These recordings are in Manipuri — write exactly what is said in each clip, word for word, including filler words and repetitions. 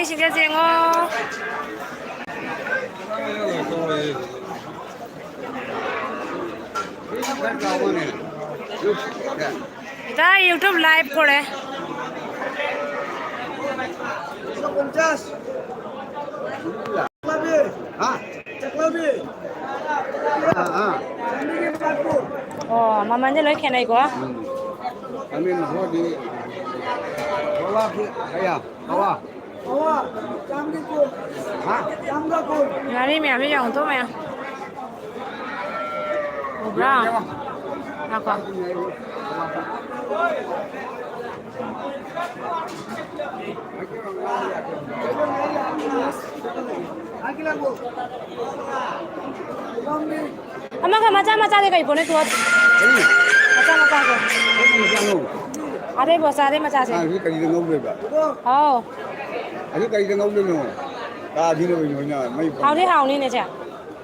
ꯁꯤꯒ ꯌꯦꯡꯉꯣ꯫ ꯏꯇꯥ, YouTube live ꯀꯣꯔꯦ꯫ ꯍꯥ? ꯑꯥ, ꯑꯥ꯫ ꯑꯣ, ꯃꯃꯜꯁꯦ ꯂꯣꯏ ꯈꯦꯠꯅꯩꯀꯣ꯫ ꯎꯝ꯫ ꯈꯥꯃꯦꯟ ꯍꯣꯗꯤ ꯄꯋꯥ ꯀꯌꯥ? ꯄꯋꯥ? ꯄꯋꯥ ꯆꯥꯝꯃꯒꯤ ꯀꯨꯟ꯫ ꯍꯥ? ꯆꯥꯝꯃꯒ ꯀꯨꯟ꯫ ꯉꯥꯔꯤ ꯃꯌꯥꯝꯁꯨ ꯌꯥꯎꯊꯣꯛ ꯃꯌꯥꯝ꯫ ꯎꯕ꯭ꯔꯥ? ꯉꯥꯏꯈꯣ꯫ ꯑꯃꯒ ꯃꯆꯥ ꯃꯆꯥꯗꯤ ꯀꯩ ꯄꯣꯠꯅꯣ ꯇꯨ? ꯀꯔꯤ? ꯃꯆꯥ ꯃꯆꯥꯁꯦ꯫ ꯀꯔꯤ ꯃꯆꯥꯅꯣ? ꯑꯗꯩ ꯕꯣꯁꯥꯗꯩ ꯃꯆꯥꯁꯦ꯫ ꯑꯥ, ꯁꯤ ꯀꯔꯤꯗ ꯉꯧꯗꯣꯏꯕ? ꯍꯥꯎ꯫ ꯑꯗꯨ ꯀꯔꯤꯗ ꯉꯧꯗꯣꯏꯅꯣ? ꯀꯥ ꯊꯤꯅꯕ ꯅꯣꯏꯅ ꯃꯩ ꯐꯪ-, ꯍꯥꯎꯗꯤ ꯍꯥꯎꯅꯤꯅꯦ, ꯁꯦ꯫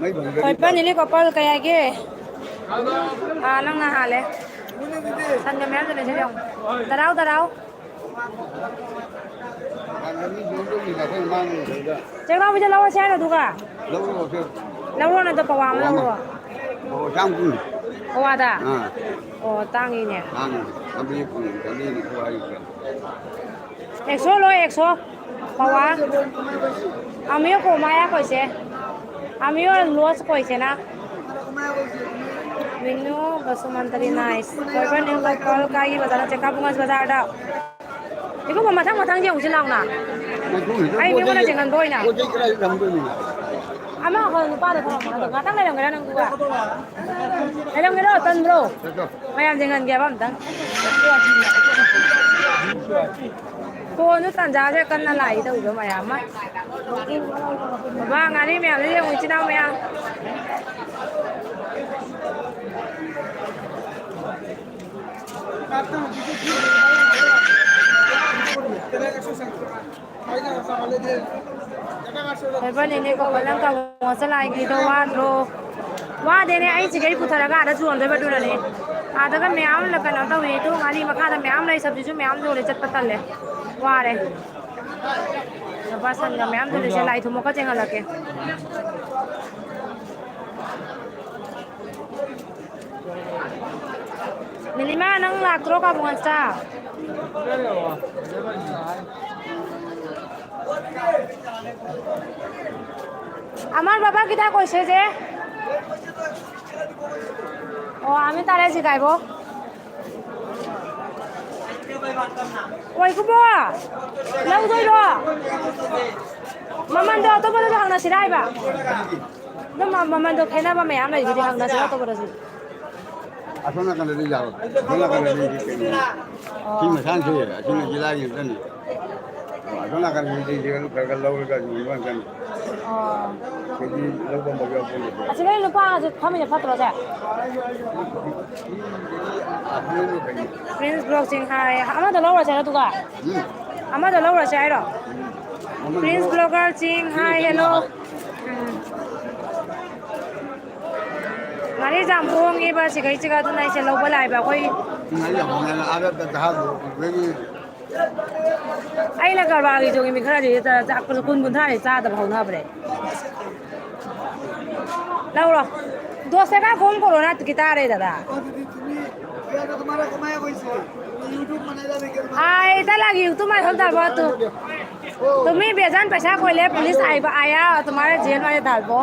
ꯃꯩ ꯐꯪꯗ꯭ꯔꯗꯤ ꯊꯣꯏꯕ ꯅꯤꯂꯤ ꯀꯣꯄꯜ ꯀꯌꯥꯒꯤ? ꯑꯥ, ꯅꯪꯅ ꯍꯥꯜꯂꯦ꯫ ꯁꯟꯒ ꯃꯌꯥꯝꯗꯨꯅꯦ ꯁꯤꯗ ꯌꯦꯡꯉꯣ꯫ ꯇꯔꯥꯎ, ꯇꯔꯥꯎ꯫ ꯆꯦꯡꯅꯥꯎꯕꯤꯗ ꯂꯧꯔꯁꯦ ꯍꯥꯏꯔꯣ ꯑꯗꯨꯒ? ꯂꯧꯔꯣ, ꯂꯧꯔꯣ꯫ ꯂꯧꯔꯣꯅ ꯑꯗꯣ ꯄꯋꯥ ꯑꯃ ꯄꯋꯥ ꯑꯃ꯫ ꯂꯧꯔꯣ꯫ ꯄꯋꯥ ꯆꯥꯝ ꯀꯨꯟ꯫ ꯄꯋꯥꯗ? ꯑꯥ꯫ ꯑꯣ, ꯇꯥꯡꯉꯤꯅꯦ꯫ ꯇꯥꯡꯉꯤ꯫ ꯆꯥꯝꯃꯔꯤ ꯀꯨꯟ, ꯆꯥꯝꯃꯔꯤ ꯅꯤꯐꯨ ꯍꯥꯏꯔꯤꯁꯦ꯫ ꯑꯦꯛꯁꯣ ꯂꯣ, ꯑꯦꯛꯁꯣ꯫ ꯄꯋꯥ꯫ ꯑꯃꯤꯌꯣ ꯀꯣꯃꯥꯌꯥ ꯀꯣꯏꯁꯦ꯫ ꯑꯃꯤꯌꯣ ꯂꯣꯁ ꯀꯣꯏꯁꯦ ꯅ꯫ ꯃꯤꯅꯨ ꯕꯁꯨꯃꯟꯇꯔꯤ ꯅꯥꯏꯁ꯫ ꯊꯣꯏꯕ ꯅꯤꯂꯤ ꯀꯣꯄꯜ ꯀꯥꯏꯒꯤ ꯕꯖꯥꯔꯗ, ꯆꯦꯀꯥ ꯄꯨꯡꯉꯥꯁ ꯕꯖꯥꯔꯗ꯫ ꯏꯕꯨꯡꯉꯣ, ꯃꯊꯪ ꯃꯊꯪ ꯌꯦꯡꯉꯨꯁꯤ ꯂꯥꯎꯅ꯫ ꯉꯥꯏꯈꯣ, ꯉꯥꯏꯈꯣ, ꯑꯩ ꯄꯣꯠ ꯃꯤꯉꯣꯟꯗ ꯆꯩ, ꯆꯦꯟꯍꯟꯕ ꯑꯣꯏꯅ꯫ ꯄꯣꯠ ꯆꯩ ꯀꯗꯥꯏꯗ ꯊꯝꯗꯣꯏꯅꯣ? ꯑꯃ ꯍꯣꯏ, ꯅꯨꯄꯥꯗꯣ ꯊꯝꯃꯝꯃꯣ꯫ ꯑꯗꯣ ꯉꯥꯛꯇꯪ ꯂꯩꯔꯝꯒꯦꯔꯥ ꯅꯪ ꯑꯗꯨꯒ? ꯂꯩꯔꯝꯒꯦꯔꯣ? ꯇꯟꯕ꯭ꯔꯣ? ꯆꯠꯂꯣ꯫ ꯃꯌꯥꯝ ꯌꯦꯡꯍꯟꯒꯦꯕ ꯑꯝꯇꯪ꯫ ꯐꯣꯟꯁꯨ ꯇꯟꯖꯥꯁꯦ ꯀꯟꯅ ꯂꯥꯛꯏ ꯇꯧꯔꯤꯕ ꯃꯌꯥꯝ ꯑꯃ꯫ ꯕꯕꯥ, ꯉꯥꯔꯤ ꯃꯌꯥꯝꯁꯦ ꯌꯦꯡꯉꯨ, ꯏꯆꯤꯟ ꯏꯅꯥꯎ ꯃꯌꯥꯝ꯫ ꯍꯦꯕꯟ ꯏꯅꯦꯀꯣ, ꯅꯪ ꯀꯥꯡꯉꯧ ꯆꯂꯥꯏꯒꯤꯗꯣ ꯋꯥꯗ꯭ꯔꯣ? ꯋꯥꯗꯦꯅꯦ, ꯑꯩ ꯁꯤꯗꯩ ꯄꯨꯊꯔꯒ ꯑꯥꯗ ꯌꯣꯟꯗꯣꯏꯕ, ꯑꯗꯨꯅꯅꯦ꯫ ꯑꯥꯗꯒ ꯃꯌꯥꯝ ꯀꯩꯅꯣ ꯇꯧꯋꯦ, ꯏꯇꯣꯡ ꯉꯥꯔꯤ ꯃꯈꯥꯗ ꯃꯌꯥꯝ ꯂꯩ, ꯁꯕꯖꯤꯁꯨ ꯃꯌꯥꯝ ꯌꯣꯜꯂꯦ, ꯆꯠꯄ ꯇꯜꯂꯦ, ꯋꯥꯔꯦ꯫ ꯁꯟꯒ ꯃꯌꯥꯝ ꯊꯣꯡꯉꯤꯁꯦ, ꯂꯥꯏ ꯊꯨꯝꯃꯣꯛꯀ ꯆꯦꯡꯍꯜꯂꯛꯀꯦ꯫ ꯅꯤꯂꯤꯃꯥ, ꯅꯪ ꯂꯥꯛꯇ꯭ꯔꯣ ꯀꯥꯕꯨꯡ ꯉꯥꯆꯥ? আমার বাবা কিতা কৈছে যে? ꯑꯣ, ꯑꯃꯤ ꯇꯥꯔꯦ ꯁꯤ ꯀꯥꯏꯕꯣ꯫ ꯑꯣꯏ ꯀꯨꯕꯣ, ꯂꯧꯗꯣꯏꯔꯣ? ꯃꯃꯟꯗꯣ ꯑꯇꯣꯞꯄꯗꯁꯨ ꯍꯪꯅꯁꯤꯔꯥ ꯍꯥꯏꯕ? ꯑꯗꯨꯝ ꯃ-, ꯃꯃꯟꯗꯣ ꯈꯦꯠꯅꯕ ꯃꯌꯥꯝ ꯂꯩꯗꯨꯗꯤ, ꯍꯪꯅꯁꯤꯔꯥ ꯑꯇꯣꯞꯄꯗꯁꯨ? ꯑꯁꯣꯝ ꯅꯥꯀꯟꯗꯗꯤ ꯌꯥꯔꯣꯏ꯫ ꯑꯁꯣꯝ ꯅꯥꯀꯟꯗꯗꯤ ꯀꯩꯅꯣ, ꯁꯤ ꯑꯣ꯫ ꯃꯁꯥꯅ ꯊꯣꯛꯑꯦ꯫ ꯑꯁꯤꯅ ꯖꯤꯂꯥꯒꯤ ꯉꯥꯛꯇꯅꯤ꯫ ꯑꯁꯣꯝ ꯅꯥꯀꯟꯗꯗꯤ ꯈꯔ ꯈꯔ ꯂꯧꯔꯒ ꯌꯣꯟꯕ ꯉꯥꯛꯇꯅꯤ꯫ ꯑꯣ꯫ ꯀꯦꯖꯤ ꯂꯧꯕ ꯑꯃꯐꯥꯎ ꯌꯥꯎꯄꯣꯟꯇꯦ꯫ ꯑꯁꯤ ꯅꯣꯏ ꯅꯨꯄꯥꯁꯨ ꯐꯝꯃꯤꯁꯦ ꯐꯠꯇ꯭ꯔꯣ ꯁꯦ? ꯄ꯭ꯔꯤꯟꯁ ꯕ꯭ꯂꯣꯛꯁꯤꯡ ꯍꯥꯏ, ꯑꯃꯗ ꯂꯧꯔꯁꯦ ꯍꯥꯏꯔꯣ ꯑꯗꯨꯒ? ꯎꯝ꯫ ꯑꯃꯗ ꯂꯧꯔꯁꯦ ꯍꯥꯏꯔꯣ? ꯎꯝ꯫ ꯄ꯭ꯔꯤꯟꯁ ꯕ꯭ꯂꯣꯒꯔꯁꯤꯡ ꯍꯥꯏ, ꯍꯦꯜꯂꯣ꯫ ꯎꯝ꯫ ꯉꯥꯔꯤ ꯌꯥꯝ ꯍꯣꯡꯉꯦꯕ ꯁꯤꯈꯩꯁꯤꯒ, ꯑꯗꯨꯅ ꯑꯩꯁꯦ ꯂꯧꯕ ꯂꯥꯛꯑꯦꯕ ꯑꯩꯈꯣꯏ꯫ ꯉꯥꯔꯤ ꯌꯥꯝ ꯍꯣꯡꯉꯦ, ꯑꯥꯗ ꯗꯍꯥꯗꯣ ꯑꯗꯨꯗꯒꯤ ꯑꯩꯅ ꯀꯔꯕꯥꯔꯒꯤ ꯆꯣꯡꯉꯤ ꯃꯤ ꯈꯔꯗꯤ ꯆꯥꯛꯄꯁꯨ ꯀꯨꯟ ꯀꯨꯟꯊ꯭ꯔꯥꯗꯤ ꯆꯥꯗꯕ ꯍꯧꯅꯕ꯭ꯔꯦ꯫ ꯂꯧꯔꯣ꯫ দশ টাকা কম করো না, কিতা রে দাদা? আয়, তা লাগি, তোমার হল তারপর তো। তুমি বেজান পইচা কইলে পুলিচ আইবা, আয়া তোমারে জেল মারে ঢালবো।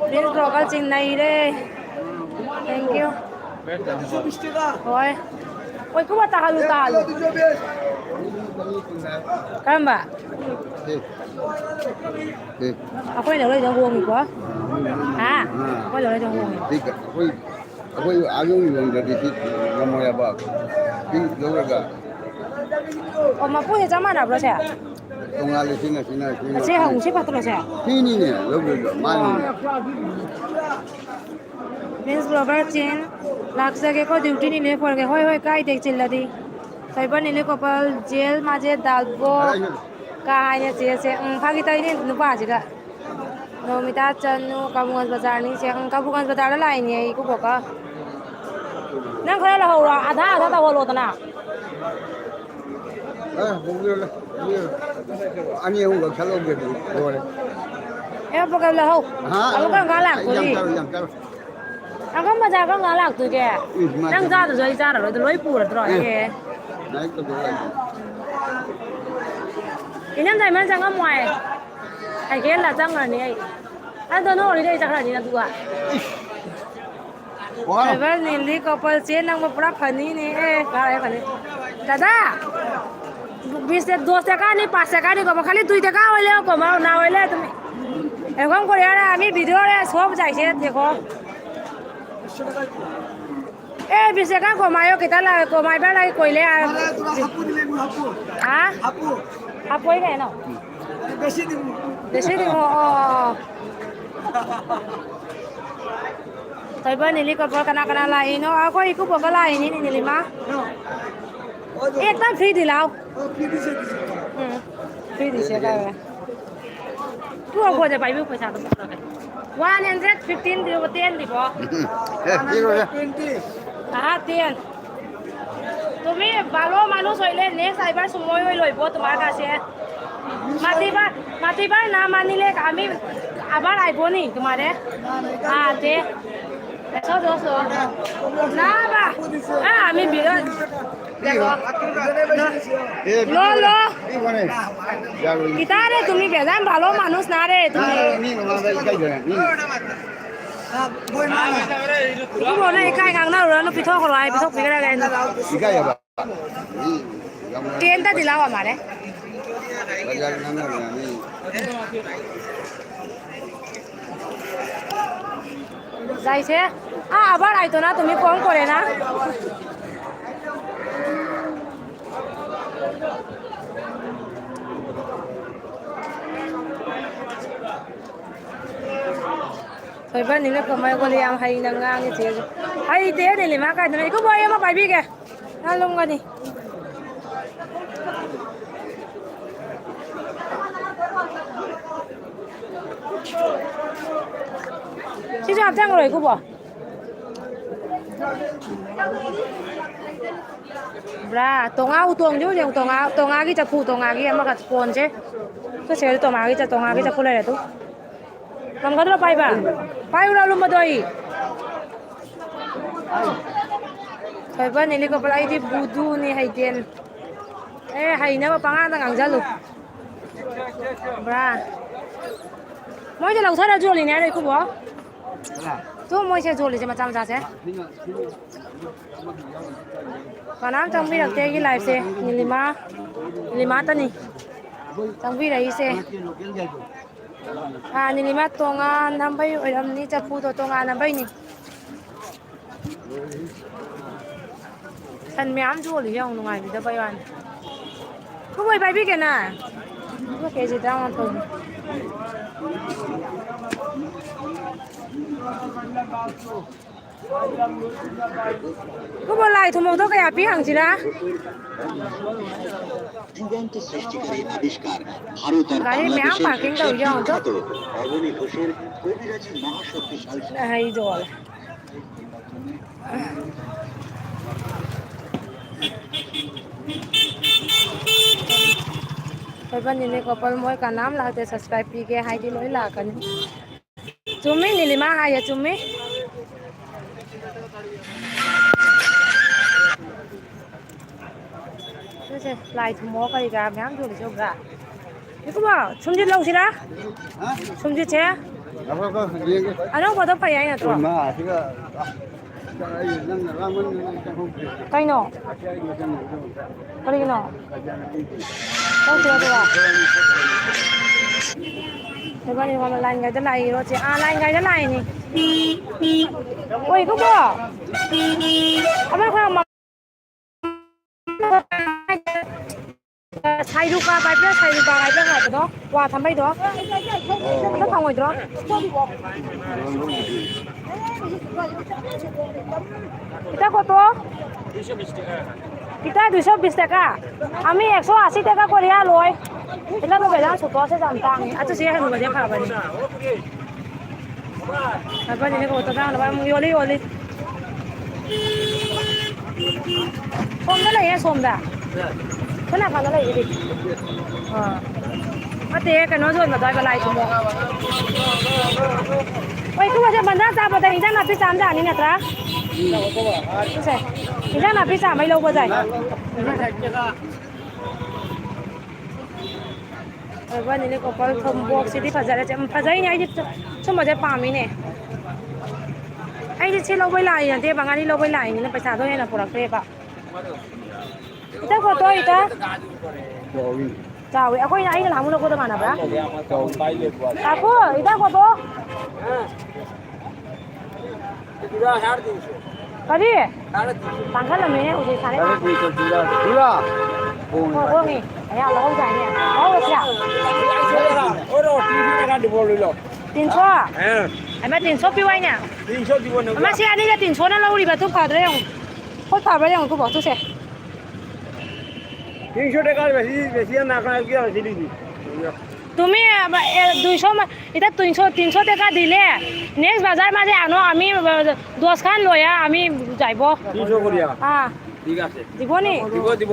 প্লিজ ব্লগার চিন্নাই রে। Thank you. ꯍꯣꯏ꯫ ꯑꯣꯏ, ꯀꯨꯝꯕ ꯇꯥꯍꯜꯂꯨ, ꯇꯥꯍꯜꯂꯨ꯫ ꯀꯔꯝꯕ? ꯑꯦ꯫ ꯑꯦ꯫ ꯑꯩꯈꯣꯏꯅ ꯂꯣꯏꯅ ꯍꯣꯡꯉꯤꯀꯣ꯫ ꯍꯥ? ꯑꯥ꯫ ꯑꯩꯈꯣꯏꯅ ꯂꯣꯏꯅ ꯍꯣꯡꯉꯤ꯫ ꯁꯤ ꯑꯩꯈꯣꯏ, ꯑꯩꯈꯣꯏ ꯑꯥ ꯌꯧ ꯌꯣꯟꯗ꯭ꯔꯗꯤ ꯁꯤ ꯉꯝꯃꯣꯏ ꯍꯥꯏꯕ꯫ ꯁꯤ ꯂꯧꯔꯒ꯫ ꯑꯣ, ꯃꯄꯨꯁꯦ ꯆꯞ ꯃꯥꯟꯅꯕ꯭ꯔꯣ ꯁꯦ? ꯇꯣꯉꯥꯜꯂꯦ, ꯁꯤꯅ, ꯁꯤꯅ, ꯁꯤꯅ, ꯑꯁꯤ ꯁꯤꯅ꯫ ꯍꯧꯖꯤꯛ ꯁꯤ ꯄꯥꯠꯇ꯭ꯔꯣ ꯁꯦ? ꯁꯤꯅꯤꯅꯦ ꯂꯧꯗꯣꯏꯗꯣ, ꯃꯥꯅꯤꯅꯦ꯫ ꯑꯣ꯫ ꯄ꯭ꯔꯤꯟꯁ ꯕ꯭ꯂꯣꯒꯔ ꯆꯤꯟ, ꯂꯥꯛꯆꯒꯦꯀꯣ, ꯗ꯭ꯌꯨꯇꯤꯅꯤꯅꯦ ꯐꯣꯔꯒꯦ꯫ ꯍꯣꯏ, ꯍꯣꯏ, ꯀꯥꯏꯗꯦ, ꯆꯤꯜꯂꯗꯤ꯫ ꯁꯥꯏꯕꯔ ꯅꯤꯂꯤ ꯀꯣꯄꯜ, ꯖꯦꯜ ꯃꯥꯖꯦ ꯗꯥꯜꯕꯣ꯫ ꯀꯥꯏꯅ ꯆꯦꯁꯦ꯫ ꯎꯝ, ꯐꯥꯒꯤ ꯇꯧꯔꯤꯅꯦ ꯅꯨꯄꯥꯁꯤꯒ꯫ ꯅꯣꯃꯤꯇꯥ ꯆꯅꯨ, ꯀꯥꯕꯨꯡꯒꯟꯖ ꯕꯖꯥꯔꯅꯤ ꯆꯦ꯫ ꯎꯝ, ꯀꯥꯕꯨꯡꯒꯟꯖ ꯕꯖꯥꯔꯗ ꯂꯥꯛꯏꯅꯦ ꯑꯩ ꯏꯀꯨꯕꯣꯛꯀ꯫ ꯅꯪ ꯈꯔ ꯂꯧꯍꯧꯔꯣ, ꯑꯙꯥ ꯑꯙꯥ ꯇꯧꯍꯜꯂꯣꯗꯅ꯫ ꯑꯦ, ꯍꯣꯡꯕꯤꯔꯣꯅꯦ꯫ ꯑꯅꯤ ꯑꯍꯨꯝꯈꯛ ꯁꯠꯍꯧꯒꯦ ꯑꯗꯨ ꯂꯣꯏꯔꯦ꯫ ꯑꯦ, ꯄ꯭ꯔꯣꯒ꯭ꯔꯥꯝ ꯂꯧꯍꯧ꯫ ꯍꯥ? ꯑꯃꯨꯛꯀ ꯉꯥꯏꯍꯥꯛ ꯂꯥꯛꯇꯣꯔꯤ꯫ ꯌꯥꯝ ꯆꯠꯂꯣ, ꯌꯥꯝ ꯆꯠꯂꯣ꯫ ꯑꯪꯀꯜ ꯕꯖꯥꯔ ꯀꯔꯝ ꯀꯥꯟ ꯂꯥꯛꯇꯣꯏꯒꯦ? ꯎꯝ, ꯃꯥ ꯅꯪ ꯆꯠꯂꯣ꯫ ꯆꯥꯗ꯭ꯔꯁꯨ ꯑꯩ ꯆꯥꯔꯔꯣꯏ, ꯑꯗꯨ ꯂꯣꯏ ꯄꯨꯔꯗ꯭ꯔꯣ? ꯑꯦ꯫ ꯑꯦ꯫ ꯂꯥꯏꯔꯤꯛ ꯇꯧꯗꯧ ꯂꯩ꯫ ꯏꯅꯝ ꯗꯥꯏꯃꯟ ꯆꯪꯉꯝꯃꯣꯏ꯫ ꯁꯥꯏꯀꯦꯜꯗ ꯆꯪꯈ꯭ꯔꯅꯤ ꯑꯩ꯫ ꯑꯗꯣ ꯅꯪ ꯑꯣꯏꯔꯗꯤ ꯑꯩ ꯆꯠꯈ꯭ꯔꯅꯤ ꯑꯗꯨꯒ꯫ ꯋꯥ꯫ ꯗ꯭ꯔꯥꯏꯚꯔ ꯅꯤꯂꯤ ꯀꯣꯄꯜꯁꯦ ꯅꯪꯕꯨ ꯄꯨꯔꯥ ꯐꯅꯤꯅꯦ꯫ ꯑꯦ, ꯀꯥꯔꯦ ꯐꯅꯤ꯫ ꯗꯥꯗꯥ, ꯕꯤꯁ ꯇ-, ꯗꯣꯁ ꯇꯀꯥꯅꯤ, ꯄꯥꯁ ꯇꯀꯥꯅꯤ ꯀꯣ, ꯈꯥꯂꯤ ꯗꯨꯏ ꯇꯀꯥ ꯑꯣꯏ ꯂꯦ ꯀꯣ, ꯃꯥ ꯅꯥ ꯑꯣꯏ ꯂꯦ ꯇꯨꯃꯤ꯫ ꯑꯦ, ꯀꯣꯟ ꯀꯣꯔꯤꯌꯥ ꯔꯦ, ꯑꯃꯤ ꯚꯤꯗꯤꯑꯣ ꯔꯦ, ꯁꯣꯞ ꯖꯥꯏꯁꯦ ꯗꯦꯈꯣ꯫ ꯑꯦ, ꯕꯤꯁ ꯇꯀꯥ ꯀꯣ, ꯃꯥꯌꯣ ꯀꯤꯇ ꯂꯥ, ꯀꯣ, ꯃꯥꯏ ꯕꯔ ꯂꯥꯏ ꯀꯣꯏ ꯂꯦ, ꯑꯥ꯫ ꯃꯥꯂꯦ, ꯇꯨꯔꯥ ꯍꯥꯄꯨ ꯅꯤꯂꯤ, ꯍꯥꯄꯨ꯫ ꯍꯥ? ꯍꯥꯄꯨ꯫ ꯍꯥꯄꯨ ꯀꯩꯅꯣ? ꯗꯦꯁꯤ ꯅꯤꯝꯕꯨ꯫ ꯗꯦꯁꯤ ꯅꯤꯝꯕꯨ, ꯑꯣ, ꯑꯣ, ꯑꯣ꯫ ꯊꯣꯏꯕ ꯅꯤꯂꯤ ꯀꯣꯄꯜ ꯀꯅꯥ ꯀꯅꯥ ꯂꯥꯛꯏꯅꯣ? ꯑꯩꯈꯣꯏ ꯏꯀꯨꯕꯣꯛꯀ ꯂꯥꯛꯏꯅꯤꯅꯦ, ꯅꯤꯂꯤꯃꯥ꯫ ꯑꯦꯛꯇꯪ ꯐ꯭ꯔꯤꯗꯤ ꯂꯥꯎ꯫ ꯎꯝ, ꯐ꯭ꯔꯤꯗꯤ ꯁꯦ ꯀꯥꯏ꯫ ꯇꯨ ꯑꯩꯈꯣꯏꯗ ꯄꯥꯏꯕꯤꯌꯨ ꯄꯩꯁꯥꯗꯣ꯫ One hundred fifteen ꯗꯤ ꯇꯦꯟ ꯗꯤꯕꯣ꯫ ꯑꯦ, ꯄꯤꯔꯣꯏꯗ꯫ আহা, তেল। তুমি ভালো মানুষ হইলে নেক্সট আইবার সময় হইল হইব তোমার কাছে। মাতিবা, মাতিবার না মানিলে আমি আবার আইব নি তোমারে। আতে। এসো, দোস্ত। না, বা। হ্যাঁ, আমি বিরোধ। দেখো। এ, লো, লো। কি মানে? কিতারে তুমি বেজান ভালো মানুষ না রে তুমি। ꯃꯤ ꯃꯃꯥꯡꯗ ꯏꯀꯥꯏꯖꯔꯦ꯫ ꯃꯤ ꯏꯕꯨꯡꯉꯣꯅ ꯏꯀꯥꯏ ꯉꯥꯡꯅꯔꯨꯔꯅꯨ, ꯄꯤꯊꯣꯛꯈ꯭ꯔꯣ ꯍꯥꯏ, ꯄꯤꯊꯣꯛꯄꯤꯈ꯭ꯔꯒꯦ ꯑꯩꯅ꯫ ꯏꯀꯥꯏꯌꯦꯕ꯫ ꯃꯤ ꯌꯥꯝ ꯇꯦꯟꯇꯗꯤ ꯂꯥꯎ ꯃꯥꯜꯂꯦ꯫ ꯕꯖꯥꯔ ꯉꯥꯡꯅꯕ ꯌꯥꯅꯤ꯫ যাইছে। আ, আবার আইতো না, তুমি ফোন করে না। ꯊꯣꯏꯕ ꯅꯤꯂꯨ ꯀꯃꯥꯏ ꯀꯣꯂꯤ ꯌꯥꯝ ꯍꯩꯅ ꯉꯥꯡꯉꯤ ꯆꯦꯁꯨ꯫ ꯍꯩꯇꯦ ꯅꯤꯂꯤꯃꯥ ꯀꯥꯏꯗꯅꯣ꯫ ꯏꯀꯨꯕꯣꯛ, ꯑꯩ ꯑꯃ ꯄꯥꯏꯕꯤꯒꯦ꯫ ꯅꯪ ꯂꯨꯝꯒꯅꯤ꯫ ꯁꯤꯁꯨ ꯍꯥꯞꯆꯟꯈ꯭ꯔꯣ, ꯏꯀꯨꯕꯣꯛ꯫ ꯕ꯭ꯔꯥ, ꯇꯣꯉꯥ ꯎꯇꯣꯡꯁꯦ ꯍꯧꯖꯤꯛ ꯇꯣꯉꯥ, ꯇꯣꯉꯥꯒꯤ ꯆꯐꯨ, ꯇꯣꯉꯥꯒꯤ ꯑꯃꯈꯛ ꯀꯣꯟꯁꯦ꯫ ꯁꯤ ꯁꯦ ꯇꯣꯉꯥꯒꯤ ꯆ-, ꯇꯣꯉꯥꯒꯤ ꯆꯐꯨ ꯂꯩꯔꯦ ꯑꯗꯨ꯫ ꯉꯝꯒꯗ꯭ꯔꯣ ꯄꯥꯏꯕ? ꯄꯥꯏꯌꯨꯔꯣ ꯑꯂꯨꯝꯕꯗꯣ ꯑꯩ? ꯊꯣꯏꯕ ꯅꯤꯂꯤ ꯀꯣꯄꯜ, ꯑꯩꯗꯤ ꯕꯨꯗꯨꯅꯤ ꯍꯩꯇꯦꯟ꯫ ꯑꯦ, ꯍꯩꯅꯕ ꯄꯉꯥꯡꯗ ꯉꯥꯡꯖꯜꯂꯨ꯫ ꯕ꯭ꯔꯥ꯫ ꯃꯣꯏꯗ ꯂꯧꯊꯔ ꯌꯣꯜꯂꯤꯅꯦ ꯍꯥꯏꯔꯣ, ꯏꯀꯨꯕꯣ? ꯇꯨ ꯃꯣꯏꯁꯦ ꯌꯣꯜꯂꯤꯁꯦ ꯃꯆꯥ ꯃꯆꯥꯁꯦ꯫ ꯀꯅꯥꯝ ꯆꯪꯕꯤꯔꯛꯇꯦ ꯑꯩꯒꯤ liveꯁꯦ꯫ ꯅꯤꯂꯤꯃꯥ, ꯅꯤꯂꯤꯃꯥꯇꯅꯤ ꯆꯪꯕꯤꯔꯛꯏꯁꯦ꯫ ꯑꯥ, ꯅꯤꯂꯤꯃꯥ ꯇꯣꯉꯥꯟ ꯅꯝꯕꯩ ꯑꯣꯏꯔꯝꯅꯤ, ꯆꯐꯨꯗꯣ ꯇꯣꯉꯥꯟ ꯅꯝꯕꯩꯅꯤ꯫ ꯁꯟ ꯃꯌꯥꯝ ꯌꯣꯜꯂꯤ ꯌꯦꯡꯉꯨ, ꯅꯨꯡꯉꯥꯏꯕꯤꯗꯕꯩ ꯋꯥꯅꯤ꯫ ꯀꯨꯕꯣꯏ ꯄꯥꯏꯕꯤꯒꯦꯅ? ꯑꯗꯨꯒ ꯀꯦꯖꯤ ꯇꯔꯥꯃꯥꯊꯣꯏꯅꯤ꯫ ꯀꯨꯕꯣꯏ, ꯂꯥꯏ ꯊꯨꯝꯃꯣꯛꯇꯣ ꯀꯌꯥ ꯄꯤ ꯍꯪꯁꯤꯔꯥ? ꯒꯥꯔꯤ ꯃꯌꯥꯝ parking ꯇꯧꯔꯤ ꯌꯦꯡꯉꯨ ꯇꯣ꯫ ꯍꯩ ꯌꯣꯜꯂꯦ꯫ ꯊꯣꯏꯕ ꯅꯤꯂꯤ ꯀꯣꯄꯜ ꯃꯣꯏ ꯀꯅꯥꯝ ꯂꯥꯛꯇꯦ, subscribe ꯄꯤꯒꯦ ꯍꯥꯏꯗꯤ ꯂꯣꯏ ꯂꯥꯛꯀꯅꯤ꯫ ꯆꯨꯝꯃꯤ, ꯅꯤꯂꯤꯃꯥ ꯍꯥꯏꯌꯦ, ꯆꯨꯝꯃꯤ꯫ ꯁꯤꯁꯦ ꯂꯥꯏ ꯊꯨꯝꯃꯣ ꯀꯔꯤ ꯀꯔꯥ ꯃꯌꯥꯝ ꯌꯣꯜꯂꯤꯁꯦ ꯎꯕ꯭ꯔꯥ? ꯏꯀꯨꯕꯣ, ꯁꯨꯝꯖꯤꯠ ꯂꯧꯁꯤꯔꯥ? ꯍꯥ? ꯁꯨꯝꯖꯤꯠꯁꯦ? ꯉꯥꯏꯈꯣ, ꯉꯥꯏꯈꯣ, ꯌꯦꯡꯒꯦ꯫ ꯑꯅꯧꯕꯗꯣ ꯐꯩ ꯍꯥꯏ ꯅꯠꯇ꯭ꯔꯣ? ꯀꯨꯟꯃꯉꯥ ꯁꯤꯒ, ꯑꯁ, ꯑꯩ ꯅꯪꯅ ꯂꯥꯡꯃꯟꯗꯅ ꯑꯩ ꯆꯪꯍꯧꯗ꯭ꯔꯦ꯫ ꯀꯩꯅꯣ? ꯑꯁꯤ ꯑꯩꯒꯤ ꯆꯪꯍꯧꯗ꯭ꯔꯦ꯫ ꯀꯔꯤꯒꯤꯅꯣ? ꯆꯧꯁꯤꯔꯣ ꯑꯗꯨꯒ? ꯅꯕꯥꯅꯤ ꯃꯃꯜ line ꯒꯥꯏꯗ ꯂꯥꯛꯏꯔꯣ ꯆꯦ? ꯑꯥ, line ꯒꯥꯏꯗ ꯂꯥꯛꯏꯅꯤ꯫ ꯑꯣꯏ, ꯏꯀꯨꯕꯣ! ꯑꯃ ꯈꯔ ꯃ-, ꯁꯥꯏꯔꯨꯀꯥ ꯄꯥꯏꯕ꯭ꯔꯥ? ꯁꯥꯏꯔꯨꯀꯥ ꯍꯥꯏꯕ꯭ꯔꯥ ꯉꯥꯏꯕꯗꯣ? ꯋꯥ ꯊꯝꯕꯩꯗꯣ? ꯑꯝꯇ ꯐꯪꯉꯣꯏꯗ꯭ꯔꯣ? কিতা কত? কিতা দুইশ বিশ টাকা? আমি একশ আশি টাকা করিয়া লই। এটা তো বেজান ছোট আছে, দাম টাঙে। আচ্ছা, যে হেন বাজে খাবার। তারপর এনে কত দাম হলো? আমি ইয়লি, ইয়লি। ꯁꯣꯝꯗ ꯂꯩꯌꯦ, ꯁꯣꯝꯗ꯫ ꯁꯣꯝ ꯅꯥꯀꯟꯗ ꯂꯩꯌꯦ, ꯏꯕꯦꯝ꯫ ꯑꯥ꯫ ꯅꯠꯇꯦ, ꯀꯩꯅꯣ ꯌꯣꯟꯕ ꯑꯗ꯭ꯋꯥꯏ, ꯂꯥꯏ ꯊꯨꯝꯃꯣꯛ꯫ ꯍꯣꯏ, ꯏꯀꯨꯕꯣꯛꯁꯦ ꯕꯟꯗꯥ ꯆꯥꯕꯗ ꯏꯟꯖꯥꯡ ꯅꯥꯄꯤ ꯆꯥꯝ ꯌꯥꯅꯤ ꯅꯠꯇ꯭ꯔꯥ? ꯁꯦ, ꯏꯟꯖꯥꯡ ꯅꯥꯄꯤ ꯆꯥꯝꯕꯩ ꯂꯧꯕ ꯌꯥꯏ꯫ ꯑꯣꯏꯕꯅꯤꯅꯦ, ꯀꯣꯄꯜ ꯊꯨꯝꯕꯣꯛꯁꯤꯗꯤ ꯐꯖꯔꯦ꯫ ꯎꯝ, ꯐꯖꯩꯅꯦ, ꯑꯩꯗꯤ ꯁꯨꯝꯕꯁꯦ ꯄꯥꯝꯃꯤꯅꯦ꯫ ꯑꯩꯗꯤ ꯁꯤ ꯂꯧꯕꯩ ꯂꯥꯛꯏ ꯅꯠꯇꯦꯕ, ꯉꯥꯔꯤ ꯂꯧꯕꯩ ꯂꯥꯛꯏꯅꯤꯅ ꯄꯩꯁꯥꯗꯣ ꯍꯦꯟꯅ ꯄꯨꯔꯛꯇ꯭ꯔꯦꯕ꯫ ꯏꯇꯥ ꯀꯣꯠꯇꯣ, ꯏꯇꯥ꯫ ꯆꯥꯎꯋꯤ꯫ ꯆꯥꯎꯋꯤ꯫ ꯑꯩꯈꯣꯏꯅ, ꯑꯩꯅ ꯅꯍꯥꯟꯃꯨꯛ ꯂꯧꯕꯗ ꯃꯥꯟꯅꯕ꯭ꯔꯥ? ꯆꯥꯎꯋꯤ꯫ ꯉꯥꯏꯈꯣ, ꯏꯇꯥ ꯀꯣꯠꯇꯣ꯫ ꯀꯔꯤ? ꯇꯥꯡꯈꯠꯂꯝꯃꯦꯍꯦ ꯍꯧꯖꯤꯛ ꯁꯥꯔꯦ꯫ ꯆꯨꯔꯥ꯫ ꯍꯣ, ꯍꯣꯡꯉꯤ꯫ ꯑꯌꯥ, ꯂꯧꯍꯧꯗꯥꯏꯅꯦ? ꯂꯧꯍꯧꯔꯁꯤꯔꯥ? ꯇꯤꯟꯁꯣ? ꯍꯩꯃꯥ, ꯇꯤꯟꯁꯣ ꯄꯤꯌꯨ ꯍꯥꯏꯅꯦ? ꯑꯃ ꯁꯤ ꯑꯅꯤꯒ ꯇꯤꯟꯁꯣꯅ ꯂꯧꯔꯤꯕ, ꯑꯗꯨ ꯐꯗ꯭ꯔꯥ ꯌꯦꯡꯉꯨ꯫ ꯍꯣꯏ, ꯐꯕ꯭ꯔꯥ ꯌꯦꯡꯉꯨ, ꯏꯀꯨꯕꯣꯛ, ꯇꯨꯁꯦ꯫ তিনশো টাকা বেশি, বেশি আর না খায় কি আর বেশি দিবি? তুমি আবার, এ, দুইশো মা-, এটা তিনশো, তিনশো টাকা দিলে নেক্সট বাজার মাঝে আনো, আমি, আ, দশ খান লয়া আমি যাইব। তিনশো করিয়া? হ্যাঁ। ঠিক আছে। দিব নি? দিব, দিব।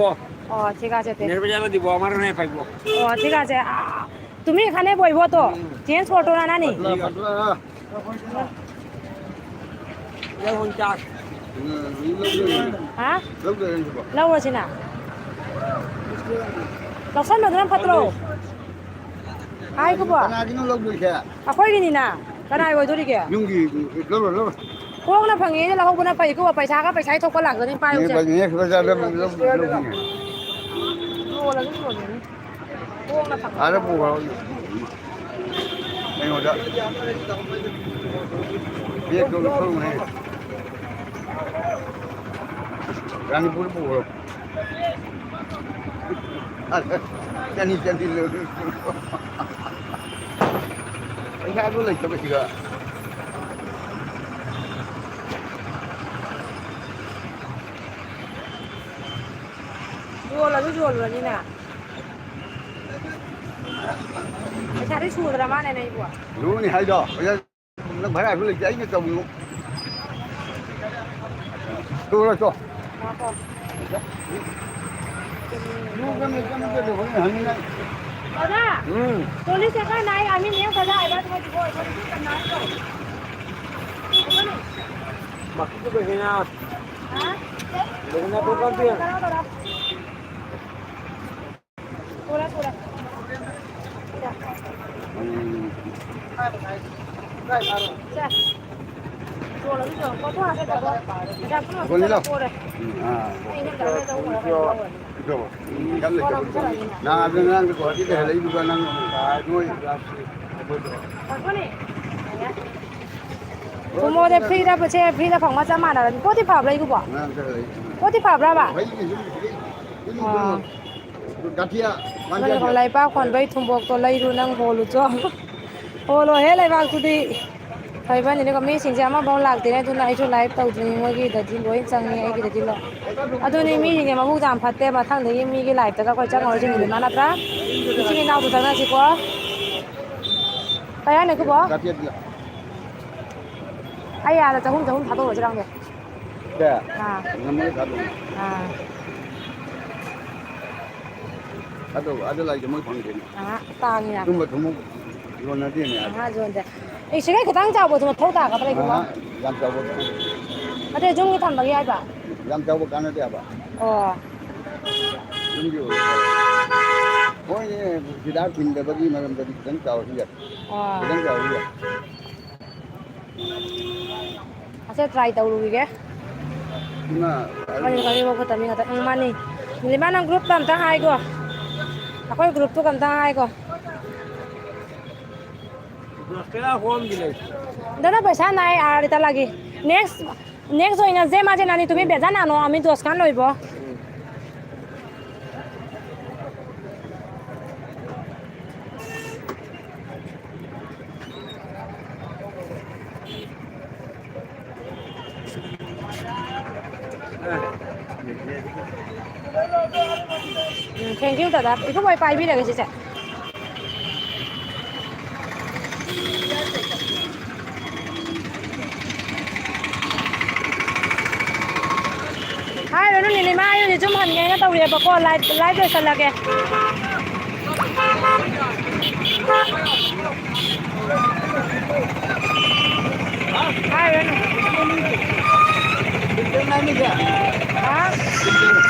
অ, ঠিক আছে তে। নেক্সট বাজারে দিব, আমার নাই পাইব। অ, ঠিক আছে। আ, তুমি এখানে বইব তো? চেঞ্জ করতো না, নানি? ঠিক আছে। ꯍꯥ? ꯂꯧꯔꯁꯤꯅ꯫ ꯂꯧꯁꯟꯕꯗꯨꯅ ꯐꯠꯇ꯭ꯔꯣ? ꯍꯥꯏ, ꯏꯀꯨꯕꯣꯛ꯫ ꯀꯅꯥꯒꯤꯅꯣ ꯂꯧꯗꯣꯏꯁꯦ? ꯑꯩꯈꯣꯏꯒꯤꯅꯤꯅ꯫ ꯀꯅꯥꯒꯤ ꯑꯣꯏꯗꯣꯔꯤꯒꯦ? ꯌꯨꯝꯒꯤ ꯂꯧꯔꯣ, ꯂꯧꯔꯣ꯫ ꯍꯣꯡꯅ ꯐꯪꯉꯦꯅ ꯂꯧꯍꯧꯕꯅ ꯐꯩ, ꯏꯀꯨꯕꯣꯛ꯫ ꯄꯩꯁꯥꯒ ꯄꯩꯁꯥ ꯊꯣꯛꯄ ꯂꯥꯛꯇꯣꯏꯅꯤ, ꯄꯥꯏꯌꯨꯁꯦ꯫ ꯅꯦꯛꯁ ꯕꯖꯥꯔꯗ ꯑꯃꯨꯛ ꯂꯧ-, ꯂꯧꯗꯣꯏꯅꯦ꯫ ꯌꯣꯜꯂꯁꯨ ꯌꯣꯜꯂꯤꯅꯤ꯫ ꯍꯣꯡꯅ ꯐꯪꯉꯦ꯫ ꯑꯥꯗ ꯄꯨꯈ꯭ꯔꯣ꯫ ꯀꯩꯅꯣꯗ꯫ ꯕꯦꯒꯇꯣ ꯂꯧꯊꯣꯛꯎꯅꯦ꯫ ꯔꯥꯅꯤꯄꯨꯔ ꯄꯨꯈ꯭ꯔꯣ꯫ ꯆꯅꯤ, ꯆꯅꯤ ꯂꯧ-, ꯄꯩꯁꯥꯗꯣ ꯂꯩꯇꯕꯁꯤꯒ꯫ ꯌꯣꯜꯂꯁꯨ ꯌꯣꯜꯂꯨꯔꯅꯤꯅ꯫ ꯄꯩꯁꯥꯗꯤ ꯁꯨꯗ꯭ꯔ ꯃꯥꯅꯦ ꯅꯩꯕꯣ꯫ ꯂꯨꯅꯤ ꯍꯥꯏꯗꯣ꯫ ꯄꯩꯁꯥ ꯅꯪ ꯚꯔꯥꯁꯨ ꯂꯩꯇꯦ, ꯑꯩꯅ ꯇꯧꯅꯨ꯫ ꯇꯣꯛꯂꯣ, ꯇꯣꯛ꯫ দাদা, হুম। চল্লিশ টাকা নাই, আমি নিয়ে দাদা, এবার তোমার দিব, এবার কিন্তু নাই তো। বাকি তো দেখি না। হ্যাঁ? দেখি না, দোকান দিয়ে। দাঁড়াও, দাঁড়াও। তোরা, তোরা। হুম। যা। কত আছে দেখো। এটা এখনো আছে, বললো? পরে। হুম, হ্যাঁ। এই যে দাঁড়াও, এটা উপরে রাখো। না, আপনি না, আমি ঘর থেকে হেলেই দিবা না, নয়। ꯊꯨꯝꯃꯣꯗꯤ ꯐ꯭ꯔꯤꯗ ꯄꯣꯠꯁꯦ ꯐ꯭ꯔꯤꯗ ꯐꯪꯕ ꯆꯞ ꯃꯥꯟꯅꯔꯅꯤ꯫ ꯄꯣꯠꯇꯤ ꯐꯕ꯭ꯔꯥ ꯑꯩꯕꯨꯕꯣ? ꯄꯣꯠꯇꯤ ꯐꯕ꯭ꯔꯥꯕ? ꯑꯥ꯫ ꯃꯅꯤꯄꯨꯔ ꯂꯩꯄꯥꯛ ꯍꯣꯟꯕꯩ ꯊꯨꯝꯕꯣꯛꯇꯣ ꯂꯩꯔꯨ ꯅꯪ ꯍꯣꯜꯂꯨꯆꯣ꯫ ꯍꯣꯜꯂꯣꯍꯦ ꯂꯩꯕꯥꯛꯇꯨꯗꯤ꯫ ꯐꯩꯕꯅꯤꯅꯦꯀꯣ, ꯃꯤꯁꯤꯡꯁꯦ ꯑꯃꯐꯥꯎ ꯂꯥꯛꯇꯦꯅꯦ, ꯑꯗꯨꯅ ꯑꯩꯁꯨ ꯂꯥꯏꯚ ꯇꯧꯗ꯭ꯔꯤꯉꯩ ꯃꯣꯏꯒꯤꯗꯗꯤ ꯂꯣꯏ ꯆꯪꯉꯦ, ꯑꯩꯒꯤꯗꯗꯤ ꯂꯣꯏ꯫ ꯑꯗꯨꯅꯤ, ꯃꯤꯁꯤꯡꯁꯦ ꯃꯕꯨꯛ ꯌꯥꯝ ꯐꯠꯇꯦ, ꯃꯊꯪꯗꯒꯤ ꯃꯤꯒꯤ ꯂꯥꯏꯚꯇꯒ ꯑꯩꯈꯣꯏ ꯆꯪꯉꯔꯣꯏ ꯁꯤꯅꯤꯗꯤ ꯃꯥ ꯅꯠꯇ꯭ꯔꯥ? ꯏꯆꯤꯟ ꯏꯅꯥꯎꯗꯨ ꯆꯪꯅꯁꯤꯀꯣ꯫ ꯀꯩ ꯍꯥꯏꯅꯣ ꯀꯣꯕꯣ? ꯑꯩ ꯑꯥꯗ ꯆꯍꯨꯝ ꯆꯍꯨꯝ ꯊꯥꯗꯣꯛꯎꯔꯁꯤꯔ ꯈꯪꯗꯦ꯫ ꯁꯦ? ꯑꯥ꯫ ꯉꯝꯃꯣꯏ ꯊꯥꯗꯣꯛꯎ꯫ ꯑꯥ꯫ ꯑꯗꯨ, ꯑꯗꯨ ꯂꯩꯇꯦ ꯃꯣꯏ ꯐꯪꯗꯦꯅꯦ꯫ ꯑꯥ, ꯇꯥꯡꯉꯤꯅ꯫ ꯑꯗꯨꯝꯕ ꯊꯨꯝꯃꯣꯛ ꯌꯣꯟꯅꯗꯦꯅꯦ ꯑꯥꯗ꯫ ꯑꯥ, ꯌꯣꯟꯗꯦ꯫ ꯑꯦ, ꯁꯤꯒꯩ ꯈꯤꯇꯪ ꯆꯥꯎꯕꯗꯨ ꯃꯊꯧ ꯇꯥꯒꯗ꯭ꯔꯥ ꯏꯕꯨꯡꯉꯣ? ꯑꯥ, ꯌꯥꯝ ꯆꯥꯎꯕ ꯅꯠꯇꯦ꯫ ꯅꯠꯇꯦ, ꯌꯨꯝꯒꯤ ꯊꯝꯕꯒꯤ ꯍꯥꯏꯕ꯫ ꯌꯥꯝ ꯆꯥꯎꯕ ꯀꯥꯟꯅꯗꯦ ꯍꯥꯏꯕ꯫ ꯑꯣ꯫ ꯌꯨꯝꯒꯤ ꯑꯣꯏꯕ꯫ ꯍꯣꯏꯅꯦ, ꯍꯤꯗꯥꯛ ꯊꯤꯟꯗꯕꯒꯤ ꯃꯔꯝꯗꯗꯤ ꯈꯤꯇꯪ ꯆꯥꯎꯔꯁꯨ ꯌꯥꯏ꯫ ꯑꯣ꯫ ꯈꯤꯇꯪ ꯆꯥꯎꯔꯁꯨ ꯌꯥꯏ꯫ ꯑꯁꯦ try ꯇꯧꯔꯨꯈꯤꯒꯦ꯫ ꯏꯃꯥ, ꯃꯅꯤꯡ ꯃꯅꯤꯡ ꯃꯈꯨꯠ ꯇꯝꯃꯤ ꯉꯥꯛꯇ꯫ ꯎꯝ, ꯃꯥꯅꯤ꯫ ꯅꯤꯂꯤꯃꯥ, ꯅꯪ group ꯇ ꯑꯝꯇ ꯍꯥꯏꯒꯣ꯫ ꯑꯩꯈꯣꯏ group ꯇꯨꯒ ꯑꯝꯇ ꯍꯥꯏꯒꯣ꯫ ꯗꯥꯗꯥ, ꯄꯩꯁꯥ ꯅꯥꯏ, ꯑꯥꯔꯗꯤ ꯇꯂꯥꯒꯤ꯫ Next, next ꯑꯣꯏꯅ ꯖꯦ ꯃꯥ ꯖꯦ ꯅꯥꯅꯤ ꯇꯨꯃꯤ ꯕꯦꯖꯥ ꯅꯥꯅꯣ ꯑꯃꯤ ꯗꯣꯁꯀꯥꯟ ꯂꯣꯏꯕꯣ꯫ ꯎꯝ, thank you, ꯗꯥꯗꯥ꯫ ꯏꯕꯨꯡꯉꯣ, ꯑꯩ ꯄꯥꯏꯕꯤꯔꯒꯦ ꯁꯤꯁꯦ꯫ ꯇꯧꯔꯦꯕꯀꯣ, ꯂꯥꯏꯚ ꯂꯥꯏꯚ ꯂꯣꯏꯁꯜꯂꯒꯦ꯫ ꯍꯥꯏꯔꯨꯔꯅꯨ꯫ ꯍꯥ?